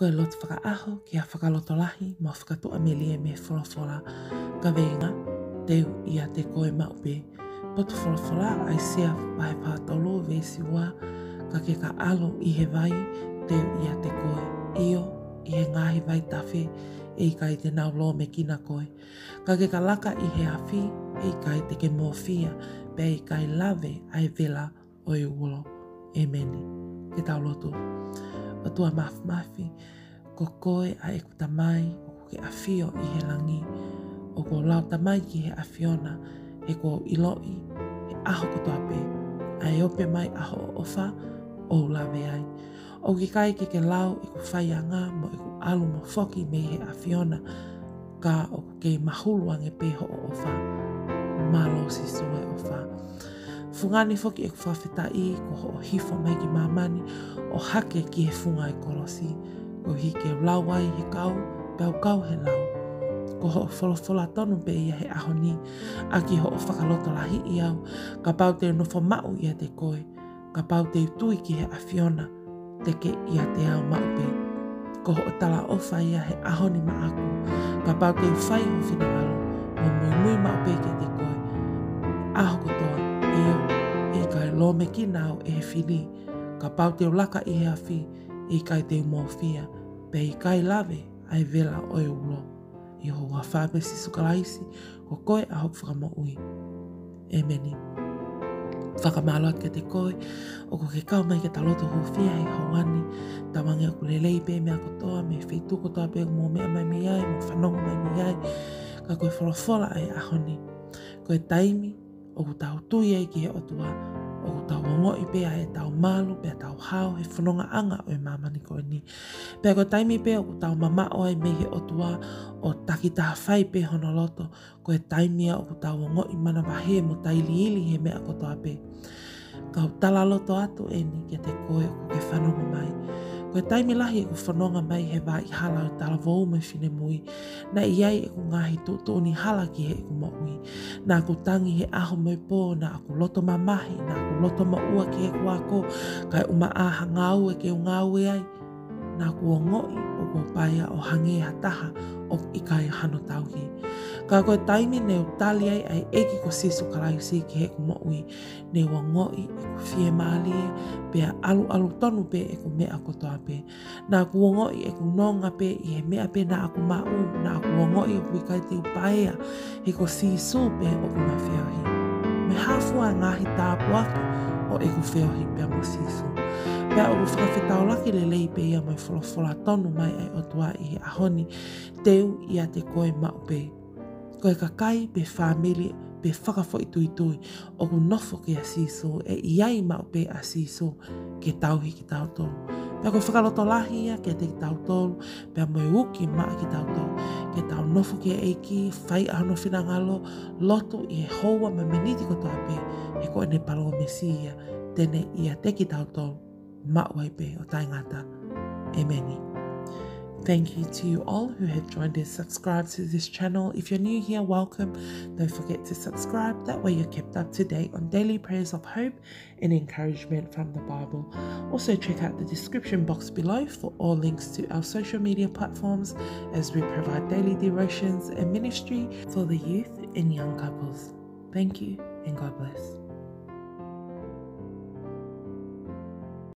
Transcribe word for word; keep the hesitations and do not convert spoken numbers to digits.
Ko e lotu fakaʻaho ki ha fakalotolahi mo ha fakatuʻamelie mei he folofola. Kaveinga: Teu ʻiate koe maʻu pē. Potu folofola: ʻAisea vahe fā tolu veesi ua: Ka ke ka ʻalu ʻi he vai, te u ʻiate koe. ʻIo, ʻi he ngaahi vaitafe, ʻe ʻikai te nau lōmekina koe. Ka ke ka laka ʻi he afi, ʻe ʻikai te ke mōfia, pea ʻe ʻikai lave ʻa e vela ʻo e ulo. ʻEmeni. Ke tau lotu. ʻOtua Māfimafi, ko koe ʻa ʻeku Tamai ʻoku ke ʻafio ʻi he langi. ʻOku ou lau Tamai ki he ʻAfiona, he kuo u ʻiloʻi he ʻaho kotoa pē ʻa e ope mai ʻa hoʻo ʻofa ʻo u lave ai. ʻOku ʻikai ke ke lau ʻeku faianga mo ʻeku ʻalu mo foki mei he ʻAfiona, ka ʻoku kei mahulu ange pē hoʻo ʻofa. Mālō Sīsū e ʻofa. Fungani foki ʻeku fakafetaʻi ko hoʻo hifo mai ki māmani ʻo hake ki he funga e kolosi. Koeʻuhi ke u lau ai he kau, pea u kau he lau. Ko hoʻo folofola tonu pē ia he ʻaho ni, ʻaki hoʻo fakalotolahiʻi au, kapau te u nofo maʻu ʻiate koe, kapau te u tui ki he ʻAfiona, te ke ʻiate au maʻu pē. Ko hoʻo talaʻofa ia he ʻaho ni maʻaku, kapau te u fai ho finangalo, mo muimui maʻu pē kiate koe ʻaho kotoa, ʻio, ʻe ʻikai lōmekina au ʻe he fili. Kapau te u laka ʻi he afi, ʻe ʻikai te u mōfia, pea ʻe ʻikai lave ʻa e vela ʻo e ulo. ʻI ho huafa pē Sīsū Kalaisi, ko koe ʻa hoku Fakamoʻui. ʻEmeni. Fakamālō atu kiate koe ʻoku ke kau mai ke ta lotu hūfia he houa ni. Tauange ʻoku lelei pē meʻa kotoa mei he feituʻu kotoa pē ʻoku mou meʻa mai mei ai, mou fanongo mai mei ai. Ka ko e folofola ʻa e ʻaho ni. Ko e taimi ʻoku tau tui ai ki he ʻOtua, ʻoku tau ongoʻi pē ʻa ʻetau malu pea tau hao he fonongaʻanga ʻo e māmani ko eni. Pea ko e taimi pē ʻoku tau mamaʻo ai mei he ʻOtua ʻo takitaha fai pē hono loto, ko e taimi ia ʻoku tau ongoʻi manavahē mo tailiili he meʻa kotoa pē. Kau tala loto atu eni kiate koe ʻoku ke fanongo mai. Ko e taimi lahi ʻeku fononga mai he vaʻa hala ʻo e talavou mo e finemui, naʻe ʻi ai ʻeku ngaahi tuʻutuʻuni hala ki heʻeku moʻui. Naʻa ku tangi he ʻaho mo e pō, naʻa ku loto mamahi, naʻa ku loto moʻua ki heʻeku ako, kae ʻumaʻā ha ngāue ke u ngāue ai. Naʻa ku ongoʻi ʻoku ou paea ʻo hangē ha taha ʻoku ʻikai hano tauhi. Ka ko e taimi ne u tali ai ʻa e ʻEiki ko Sīsū Kalaisi ki heʻeku moʻui, ne u ongoʻi ʻeku fiemālie, pea ʻaluʻalu tonu pē ʻeku meʻa kotoa pē. Naʻa ku ongoʻi ʻeku nonga pē ʻi he meʻa pē naʻa ku maʻu, naʻa ku ongoʻi ʻoku ʻikai te u paea, he ko Sīsū pē ʻoku ma feohi. Mo e hā fua ngaahi tāpuaki ʻo ʻeku feohi pea mo Sīsū. Pea ʻoku fakafetaulaki lelei pē ia mo e folofola tonu mai ʻa e ʻOtua ʻi he ʻaho ni, teu ʻiate koe maʻu pē. Ko e kakai pe fāmili pe fakafoʻituitui ʻoku nofo kia Sīsū, ʻe ʻi ai maʻu pē ʻa Sīsū ke tauhi kitautolu. Pea ko e fakalotolahi ia kiate kitautolu, pea mo e uki maʻa kitautolu, ke tau nofo ki he ʻEiki, fai ʻa hono finangalo, lotu ʻi he houa mo e miniti kotoa pē, he ko ʻene palōmesi ia, te ne ʻiate kitautolu maʻu ai pē ʻo taʻengata. ʻEmeni. Thank you to you all who have joined and subscribed to this channel. If you're new here, welcome. Don't forget to subscribe. That way you're kept up to date on daily prayers of hope and encouragement from the Bible. Also check out the description box below for all links to our social media platforms as we provide daily devotions and ministry for the youth and young couples. Thank you and God bless.